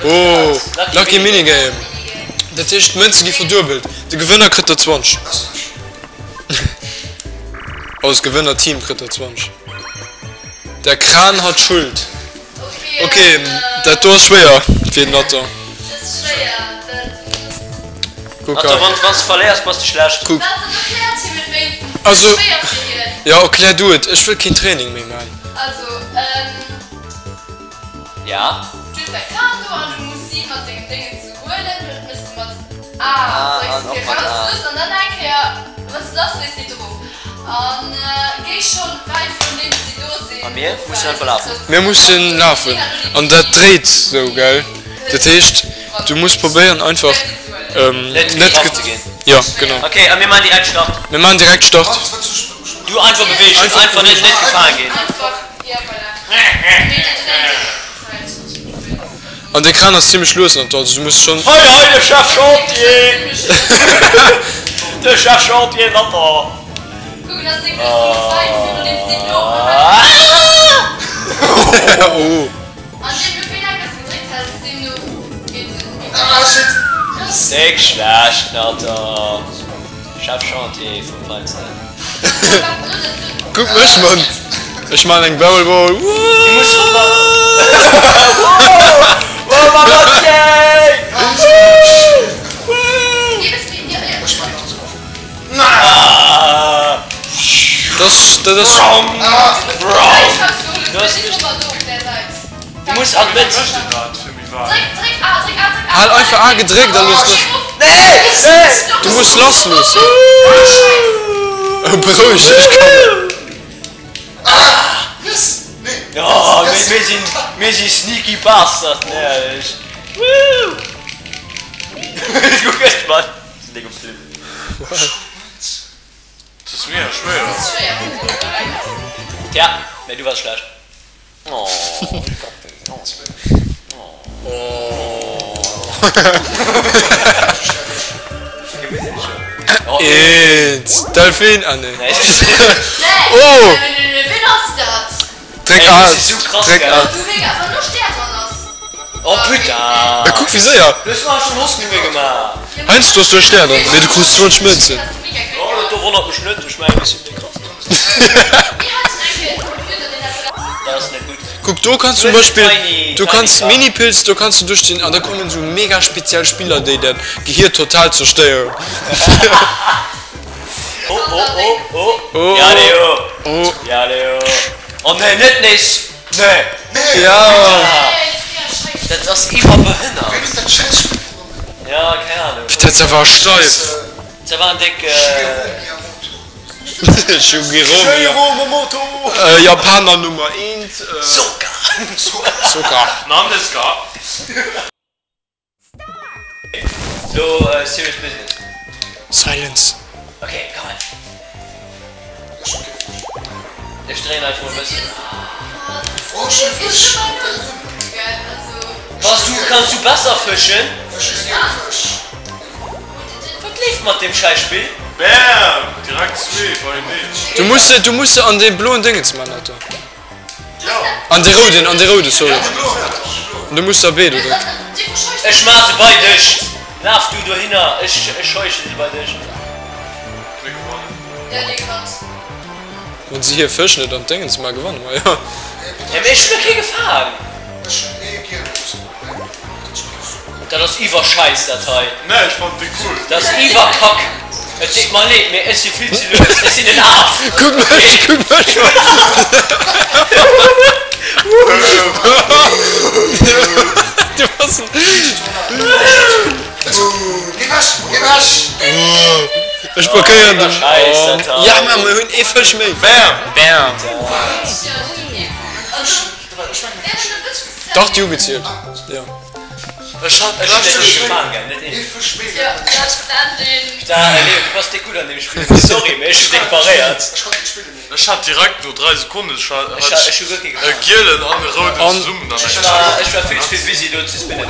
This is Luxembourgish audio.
Oh, Lucky Minigame. Dat heescht, d'Mënze gi verduebelt. De Gewënner kritt der 20. Also d'Gewënner-Team kritt der 20. Der Kran hat Schuld. Ok, dat do ass schwéier fir den Nathan. Kuck hei. Wann s de verléiers, bass de schlecht. Kuck. Also, jo, erklär du et. Ech wëll keen Training méi man. Ja. Du hues däi Kran do an du muss si mat dengem Déngen ze huelen. Dat mëss de mat A, drécks de fir raus an dann eng Kéier wann s de lass léiss geet erof. An géi schonn wäit virun deem si do sinn. A mir mussen einfach lafen. Mir mussen lafen an dat dréit sou, gell? Dat heescht du muss probéieren einfach net getraff ze ginn. Jo, genau. Ok, a mir maachen direkt Start. Mir maachen direkt Start. Du einfach beweegen, einfach net gefaangen ginn. An de Kran ass zimmlech lues an also du muss schon. Hei hei de Chef Chantier! De Chef Chantier Natter! Déck schlecht Natter! Chef Chantier vum Feinsten. Kuck mech mann, ech maan eng Barrel Roll. Du muss rüber. Wow, wow, Mathieu! Das, dat ass. Du muss an d'Mëtt. Hal einfach A gedréckt a looss lass. Du muss lass loossen. Beroueg dech Kanner. Oh, mir sinn, mir si sneaky Bastarden, ehrlech. Kuck ech mol. Sinn déck um Flip. Dat ass mega schwéier. Tja, mä du wars schlecht. Eent, Delfin, ah nee. Oh! Dréck A, dréck A. Oh putain! Kuck wéi séier! Heiansdo ass do e Stär dran, mee du krus 20 Mënzen. Oh, dat do wonnert mech net, ech mengen, ech sinn méi krass. Kuck do kanns du zum Beispill du kanns Minipilz do kanns du duerch den an da kommen sou mega speziell Spiller déi dat Gehier total zerstéieren. Oh oh oh oh oh ja Leo oh ja Leo oh nee net nees nee ja dat ass iwwerbehënnert ja keng Ahnung Dat war steif. Dat war en déck. Shigeru Miyamoto. Japaner Nummer eent. Soka. Soka. Nan desu ka? Lo serious business. Silence. Ok, komm hei. Ech dréien einfach e bëssen. Bass du, kanns du besser fëschen? Wat leeft mat deem scheiss Spill? Bam! Direkt zwee beieneen. Du muss se, du muss se an dee bloen Dingens man, Alter. An dee rouden, an dee roude, sorry. An du muss se a beede drécken. Ech maa se bei dech! Laf du dohinner, ech scheuche se bei dech. Mir gewannen. Wann se hir Fësch net an d'Déngens man, gewanne mer, jo. Ja mee ech hun der kee gefaang. Dat ass iwwer Scheiss dat hei. Nee, ech fannen déi cool. Dat ass iwwer Kack. Et deet mer leed, mee ech si vill ze lues. Ech sinn en Af. Kuck mech, kuck mech mol. Du bass en. Ech blockéieren den. Ja ma mir hunn ee Fësch méi. Bam! Bam! Dach déi hu gezielt. Jo. Ech hat ech hunn net gefaang gell, net een. Putain Leo, du bass déck gutt an deem Spill. Sorry, mee ech hunn déck paréiert. Ech hat direkt no 3 Sekonnen ech hat Ech hu guer kee e gefaang. gielen an e rouden zesummen an Ech eng war ech war vill ze vill busy do ze spinnen.